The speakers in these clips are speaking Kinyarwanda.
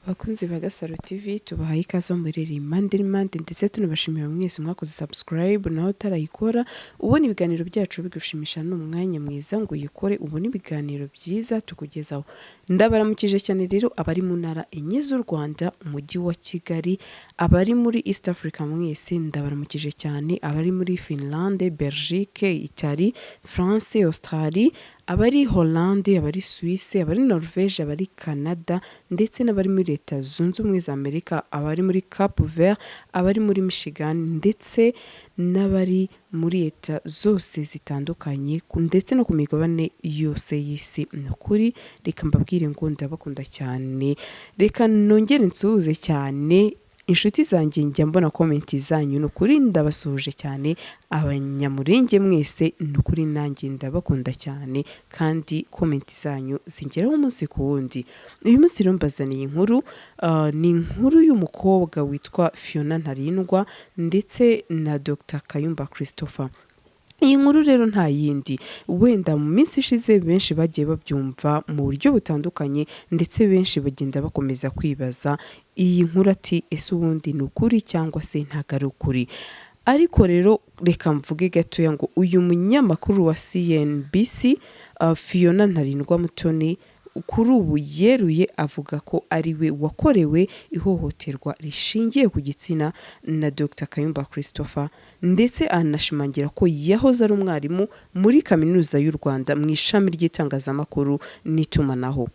Abakunzi ba Gasaro TV, tubahaye ikaze muherereye impande n'impande, ndetse tunabashimira mwese mwakoze subscribe. Nawe utarayikora, ubona ibiganiro byacu bigushimisha, ni umwanya mwiza ngo uyikore ubone ibiganiro byiza tukugezaho. Ndabaramukije cyane rero abari mu ntara enye z'u Rwanda, umujyi wa Kigali, abari muri East Africa mwese ndabaramukije cyane, abari muri Finlande, Belgique, Italy, France, Australie, abari Hollande, abari Suisse, abari Norvège, abari Canada, ndetse n'abari muri Leta Zunze Ubumwe za Amerika, abari muri Cape Vert, abari muri Michigan, ndetse n'abari muri leta zose zitandukanye, ndetse no ku migabane yose y'isi. Ni ukuri reka mbabwire ngo ndabakunda cyane. Reka nongere nsuhuze cyane inshuti zanjye, njya mbona comment zanyu, ni ukuri ndabasuhuje cyane. Abanyamurenge mwese, ni ukuri nanjye ndabakunda cyane, kandi comment zanyu zingeraho umunsi ku wundi. Uyu munsi rero mbazaniye inkuru, ni inkuru y'umukobwa witwa Fiona Ntarindwa ndetse na Dr Kayumba Christopher. Iyi nkuru rero nta yindi, wenda mu minsi ishize benshi bagiye babyumva mu buryo butandukanye, ndetse benshi bagenda bakomeza kwibaza iyi nkuru ati: "Ese ubundi ni ukuri cyangwa se ntabwo ari ukuri?" Ariko rero reka mvuge gatoya ngo uyu munyamakuru wa CNBC, Fiona Ntarindwa Mutoni, kuri ubu yeruye avuga ko ari we wakorewe ihohoterwa rishingiye ku gitsina na Dr Kayumba Christopher, ndetse anashimangira ko yahoze ari umwarimu muri Kaminuza y'u Rwanda mu ishami ry'itangazamakuru n'itumanaho.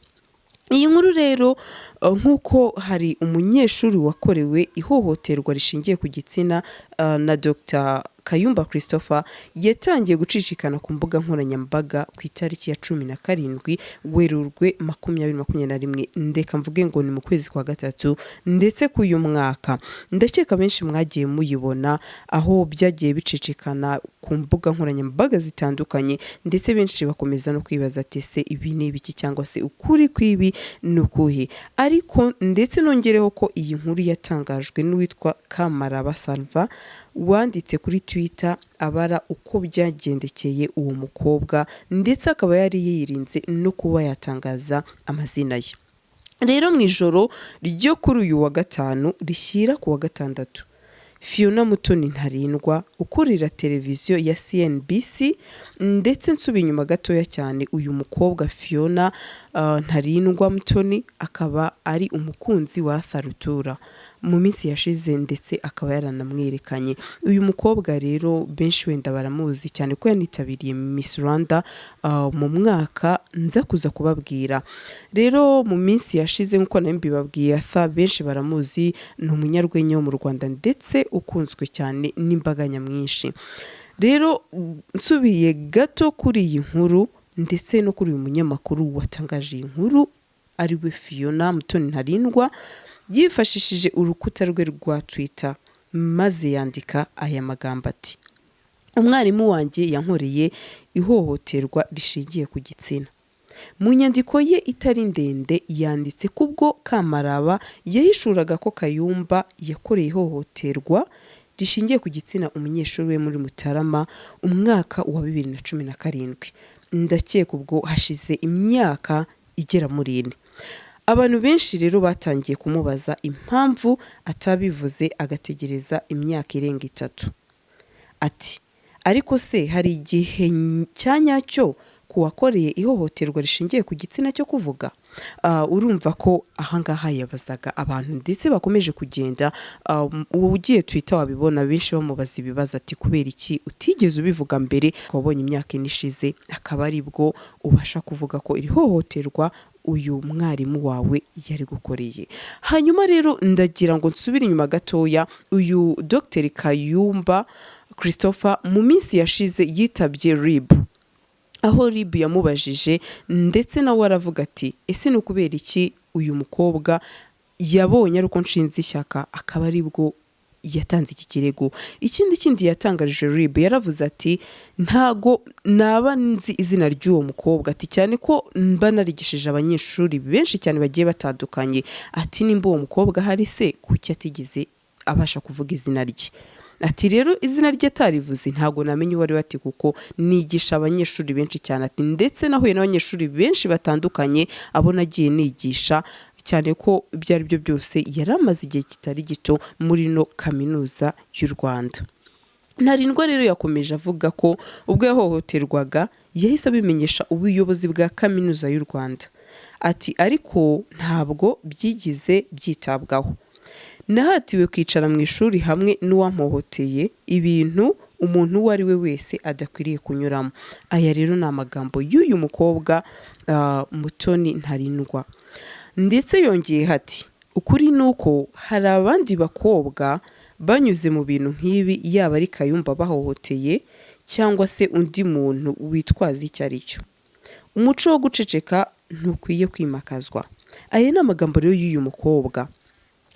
Iyi nkuru rero, nk'uko hari umunyeshuri wakorewe ihohoterwa rishingiye ku gitsina na Dr Kayumba Christopher, yatangiye gucicikana ku mbuga nkoranyambaga ku itariki ya 17 Werurwe 2021, ndeka mvuge ngo ni mu kwezi kwa gatatu ndetse k'uyu mwaka. Ndakeka benshi mwagiye muyibona aho byagiye bicicikana ku mbuga nkoranyambaga zitandukanye, ndetse benshi bakomeza no kwibaza ati: "Se ibi ni ibiki, cyangwa se ukuri kw'ibi ni ukuhe?" Ariko ndetse nongereho ko iyi nkuru yatangajwe n'uwitwa Kamaraba Salva, wanditse kuri Twitter abara uko byagendekeye uwo mukobwa, ndetse akaba yari yirinze no kuba yatangaza amazina ye. Rero mu ijoro ryo kuri uyu wa gatanu rishyira ku wa gatandatu, Fiona Mutoni Ntarindwa ukorera televiziyo ya CNBC, ndetse nsubiye inyuma gatoya cyane, uyu mukobwa Fiona Ntarindwa Mutoni akaba ari umukunzi wa Arthur Rutura mu minsi yashize, ndetse akaba yaranamwerekanye. Uyu mukobwa rero benshi wenda baramuzi cyane ko yanitabiriye Miss Rwanda mu mwaka nza kuza kubabwira. Rero mu minsi yashize, nk'uko nari mbibabwiye, Arthur benshi baramuzi, ni umunyarwenya wo mu Rwanda ndetse ukunzwe cyane n'imbaga nyamwinshi. Rero nsubiye gato kuri iyi nkuru ndetse no kuri uyu munyamakuru watangaje iyi nkuru, ari we Fiona Mutoni Ntarindwa, yifashishije urukuta rwe rwa Twitter maze yandika aya magambo ati: "Umwarimu wanjye yankoreye ihohoterwa rishingiye ku gitsina." Mu nyandiko ye itari ndende yanditse ko ubwo Kamaraba yahishuraga ko Kayumba yakoreye ihohoterwa rishingiye ku gitsina umunyeshuri we muri Mutarama umwaka wa 2017, ndakeka ubwo hashize imyaka igera muri 4, abantu benshi rero batangiye kumubaza impamvu atabivuze agategereza imyaka irenga 3. Ati: "Ariko se hari igihe cya nyacyo ku wakoreye ihohoterwa rishingiye ku gitsina cyo kuvuga?" Urumva ko ahangaha yabazaga abantu, ndetse bakomeje kugenda, uwo ugiye Twitter wabibona, benshi bamubaza ibibazo ati: "Kubera iki utigeze ubivuga mbere, wabonye imyaka 4 ishize akaba aribwo ubasha kuvuga ko iri hohoterwa uyu mwarimu wawe yari gukoreye?" Hanyuma rero ndagira ngo nsubire inyuma gatoya. Uyu Dr Kayumba Christopher mu minsi yashize yitabye RIB, aho RIB yamubajije, ndetse nawe aravuga ati: "Ese ni ukubera iki uyu mukobwa yabonye ari uko nshinze ishyaka akaba aribwo yatanze iki kirego?" Ikindi kindi yatangarije RIB, yaravuze ati: "Ntago naba nzi izina ry'uwo mukobwa," ati "cyane ko mba narigishije abanyeshuri benshi cyane bagiye batandukanye." Ati: "Nimba uwo mukobwa ahari se, kuki atigeze abasha kuvuga izina rye?" Ati: "Rero izina rye atarivuze ntabwo namenya uwo ari we," ati "kuko nigisha abanyeshuri benshi cyane," ati "ndetse nahuye n'abanyeshuri benshi batandukanye abo nagiye nigisha." Cyane ko ibyo ari byo byose yari amaze igihe kitari gito muri ino Kaminuza y'u Rwanda. Ntarindwa rero yakomeje avuga ko ubwo yahohoterwaga yahise abimenyesha ubuyobozi bwa Kaminuza y'u Rwanda. Ati: "Ariko ntabwo byigize byitabwaho. Nahatiwe kwicara mu ishuri hamwe n'uwampohoteye, ibintu umuntu uwo ari we wese adakwiriye kunyuramo." Aya rero ni amagambo y'uyu mukobwa, Mutoni Ntarindwa. Ndetse yongeye ati: "Ukuri ni uko hari abandi bakobwa banyuze mu bintu nk'ibi, yaba ari Kayumba bahohoteye cyangwa se undi muntu witwaza icyo ari cyo. Umuco wo guceceka ntukwiye kwimakazwa." Aya ni amagambo rero y'uyu mukobwa.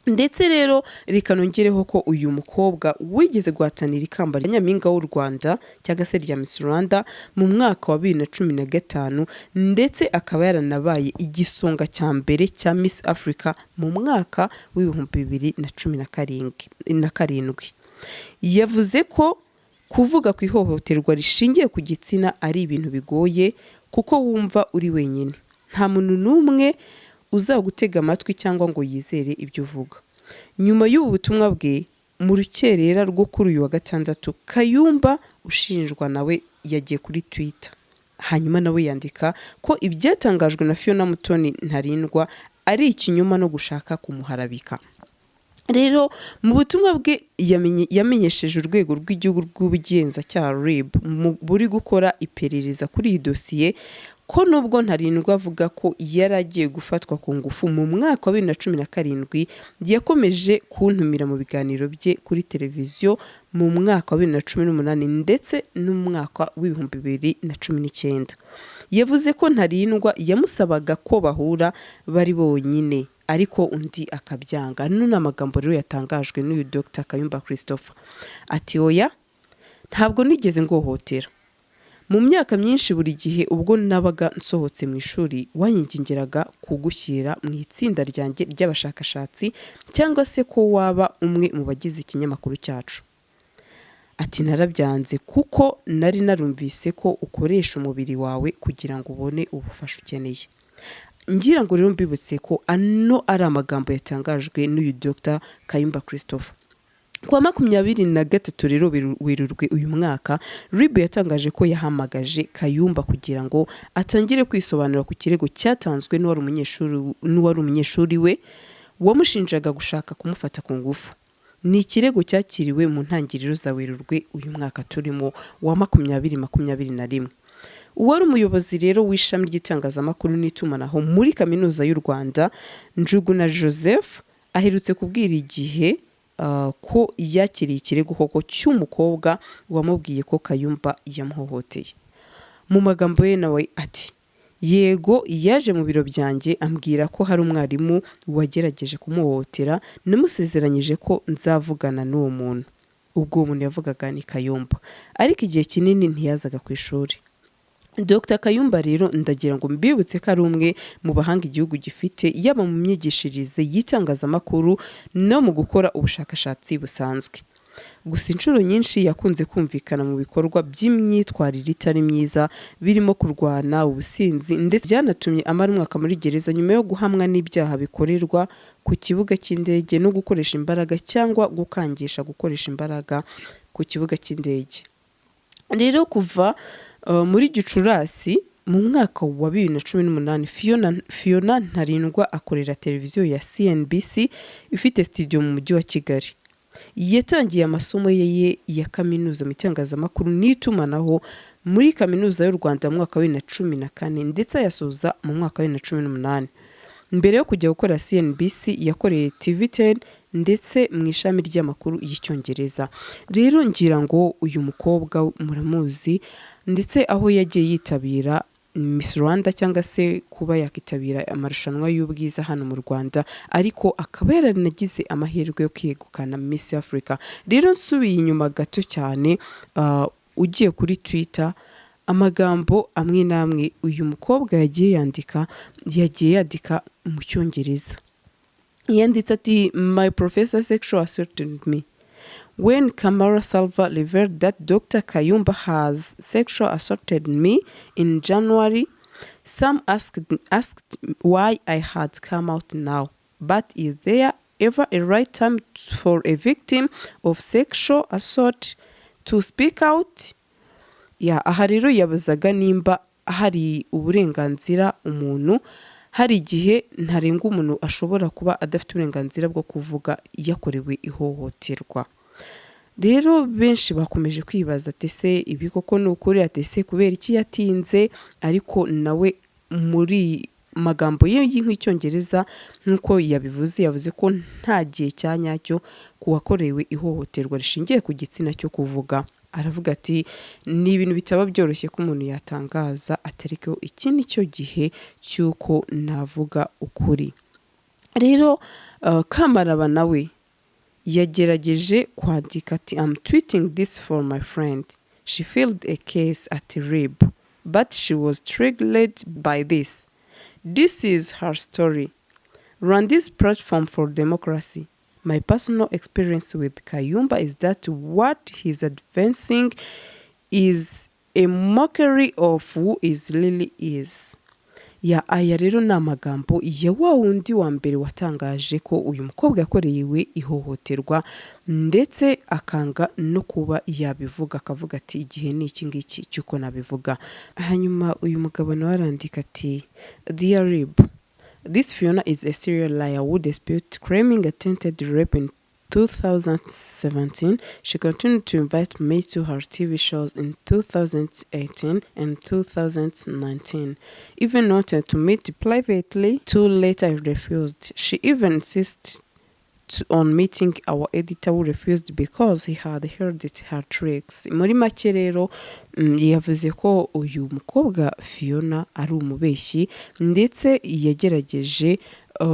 Ndetse rero reka nongereho ko uyu mukobwa wigeze guhatanira ikamba rya Nyampinga w'u Rwanda cyangwa se rya Miss Rwanda mu mwaka wa 2015, ndetse akaba yaranabaye igisonga cya mbere cya Miss Africa mu mwaka w'2017, yavuze ko kuvuga ku ihohoterwa rishingiye ku gitsina ari ibintu bigoye, kuko wumva uri wenyine, nta muntu n'umwe uzagutega amatwi cyangwa ngo yizere ibyo uvuga. Nyuma y'ubu butumwa bwe, mu rukerera rwo kuri uyu wa gatandatu, Kayumba ushinjwa nawe yagiye kuri Twitter, hanyuma nawe yandika ko ibyatangajwe na Fiona Mutoni Ntarindwa ari ikinyoma no gushaka kumuharabika. Rero mu butumwa bwe yamenyesheje Urwego rw'Igihugu rw'Ubugenzacyaha, RIB, buri gukora iperereza kuri iyi dosiye, ko nubwo Ntarindwa avuga ko yari agiye gufatwa ku ngufu mu mwaka wa 2017, yakomeje kuntumira mu biganiro bye kuri televiziyo mu mwaka wa 2018 ndetse n'umwaka w'2019. Yavuze ko Ntarindwa yamusabaga ko bahura bari bonyine, ariko undi akabyanga. Ano ni amagambo rero yatangajwe n'uyu Dr Kayumba Christopher. Ati: "Oya, ntabwo nigeze ngohotera. Mu myaka myinshi, buri gihe ubwo nabaga nsohotse mu ishuri, wanyingingiraga kugushyira mu itsinda ryanjye ry'abashakashatsi cyangwa se ko waba umwe mu bagize ikinyamakuru cyacu." Ati: "Narabyanze kuko nari narumvise ko ukoresha umubiri wawe kugira ngo ubone ubufasha ukeneye." Ngira ngo rero mbibutse ko ano ari amagambo yatangajwe n'uyu Dr Kayumba Christopher. Kuwa 23 rero Werurwe uyu mwaka, RIB yatangaje ko yahamagaje Kayumba kugira ngo atangire kwisobanura ku kirego cyatanzwe n'uwari umunyeshuri we wamushinjaga gushaka kumufata ku ngufu. Ni ikirego cyakiriwe mu ntangiriro za Werurwe uyu mwaka turimo wa 2021. Uwari umuyobozi rero w'ishami ry'itangazamakuru n'itumanaho muri Kaminuza y'u Rwanda, Njuguna Joseph, aherutse kubwira Igihe ko yakiriye ikirego koko cy'umukobwa wamubwiye ko Kayumba yamuhohoteye. Mu magambo ye nawe ati: "Yego, yaje mu biro byanjye ambwira ko hari umwarimu wagerageje kumuhohotera. Namusezeranyije ko nzavugana n'uwo muntu." Ubwo uwo muntu yavugaga ni Kayumba, ariko igihe kinini ntiyazaga ku ishuri. Dr Kayumba rero ndagira ngo mbibutse ko ari umwe mu bahanga igihugu gifite, yaba mu myigishirize y'itangazamakuru no mu gukora ubushakashatsi busanzwe. Gusa inshuro nyinshi yakunze kumvikana mu bikorwa by'imyitwarire itari myiza, birimo kurwana, ubusinzi, ndetse byanatumye amara umwaka muri gereza nyuma yo guhamwa n'ibyaha bikorerwa ku kibuga cy'indege no gukoresha imbaraga cyangwa gukangisha gukoresha imbaraga ku kibuga cy'indege. Rero kuva muri Gicurasi mu mwaka wa 2018, Fiona Ntarindwa akorera televiziyo ya CNBC ifite studio mu mujyi wa Kigali. Yatangiye amasomo ye ya kaminuza mu itangazamakuru n'itumanaho muri Kaminuza y'u Rwanda mu mwaka wa 2014, ndetse ayasoza mu mwaka wa 2018. Mbere yo kujya gukora CNBC, yakoreye TV10 ndetse mu ishami ry'amakuru y'Icyongereza. Rero ngira ngo uyu mukobwa muramuzi, ndetse aho yagiye yitabira Miss Rwanda cyangwa se kuba yakitabira amarushanwa y'ubwiza hano mu Rwanda, ariko akaba yaranagize amahirwe yo kwegukana Miss Africa. Rero nsubiye inyuma gato cyane, ugiye kuri Twitter, amagambo amwe n'amwe uyu mukobwa yagiye yandika, yagiye yandika mu Cyongereza. Yanditse ati: "My professor sexual assaulted me. When Kamara Salva revealed that Dr. Kayumba has sexual assaulted me in January Some asked why I had come out now, but is there ever a right time for a victim of sexual assault to speak out?" Ya, aha rero yabazaga nimba hari uburenganzira umuntu, hari igihe ntarengwa umuntu ashobora kuba adafite uburenganzira bwo kuvuga yakorewe ihohoterwa. Rero benshi bakomeje kwibaza ati: "Ese ibi koko ni ukuri?" Ati: "Ese kubera iki yatinze?" Ariko nawe muri magambo ye nk'icyongereza nk'uko yabivuze, yavuze ko nta gihe cya nyacyo ku wakorewe ihohoterwa rishingiye ku gitsina cyo kuvuga. Aravuga ati: "Ni ibintu bitaba byoroshye ko umuntu yatangaza, atari ko iki ni cyo gihe cy'uko navuga ukuri." Rero Kamaraba nawe yagerageje kwandika ati: "I'm tweeting this for my friend. She filed a case at RIB, but she was triggered by this. This is her story. Rwandese Platform for Democracy. My personal experience with Kayumba is that what he's advancing is a mockery of who is really is." Ya, aya rero ni amagambo ya wa wundi wa mbere watangaje ko uyu mukobwa yakorewe ihohoterwa, ndetse akanga no kuba yabivuga, akavuga ati: "Igihe ni iki ngiki cy'uko nabivuga." Hanyuma uyu mugabo nawe arandika ati: "Dear RIB, this Fiona is a serial liar who dispute claiming attempted rape in 2017. She continued to invite me to her TV shows in 2018 and 2019. Even wanted to meet privately. Too late, I refused. She even insisted on meeting our editor, who refused because he had heard it, her tricks." Muri make rero, yavuze ko uyu mukobwa Fiona ari umubeshyi, ndetse yagerageje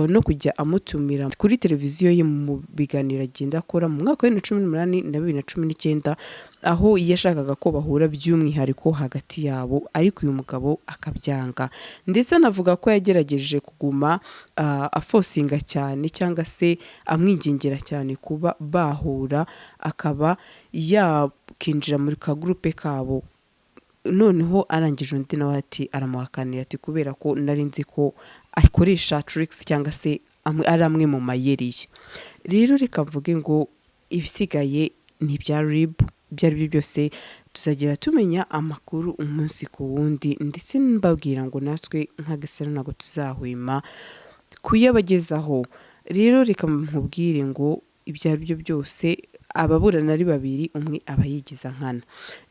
no kujya amutumira kuri televiziyo ye mu biganiro agenda akora mu mwaka wa 2018 na 2019, aho yashakaga ko bahura by'umwihariko hagati yabo, ariko uyu mugabo akabyanga. Ndetse anavuga ko yagerageje kuguma aforcinga cyane cyangwa se amwingingira cyane kuba bahura, akaba yakinjira muri ka groupe kabo. Noneho arangije, undi nawe ati aramuhakanira, ati: "Kubera ko nari nzi ko akoresha tricks cyangwa se ari amwe mu mayeri ye." Rero reka mvuge ngo ibisigaye ni ibya RIB. Ibyo ari byo byose tuzagera tumenya amakuru umunsi ku wundi, ndetse mbabwira ngo natwe nk'Agasaro ntabwo tuzahwema kuyabagezaho. Rero reka nkubwire ngo ibyo ari byo byose, ababurana ari babiri, umwe aba yigiza nkana.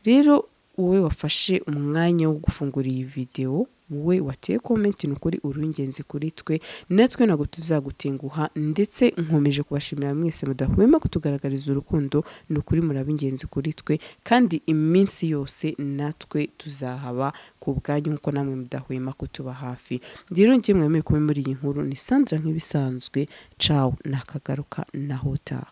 Rero wowe wafashe umwanya wo gufungura iyi videwo, wowe wateye comment, ni ukuri uri ingenzi kuri twe, natwe ntabwo tuzagutenguha. Ndetse nkomeje kubashimira mwese mudahwema kutugaragariza urukundo. Ni ukuri muraba ingenzi kuri twe, kandi iminsi yose natwe tuzahaba ku bwanyu nk'uko namwe mudahwema kutuba hafi. Rero njye mwemeye kuba muri iyi nkuru ni Sandra nk'ibisanzwe. Cawu, nakagaruka naho utaha.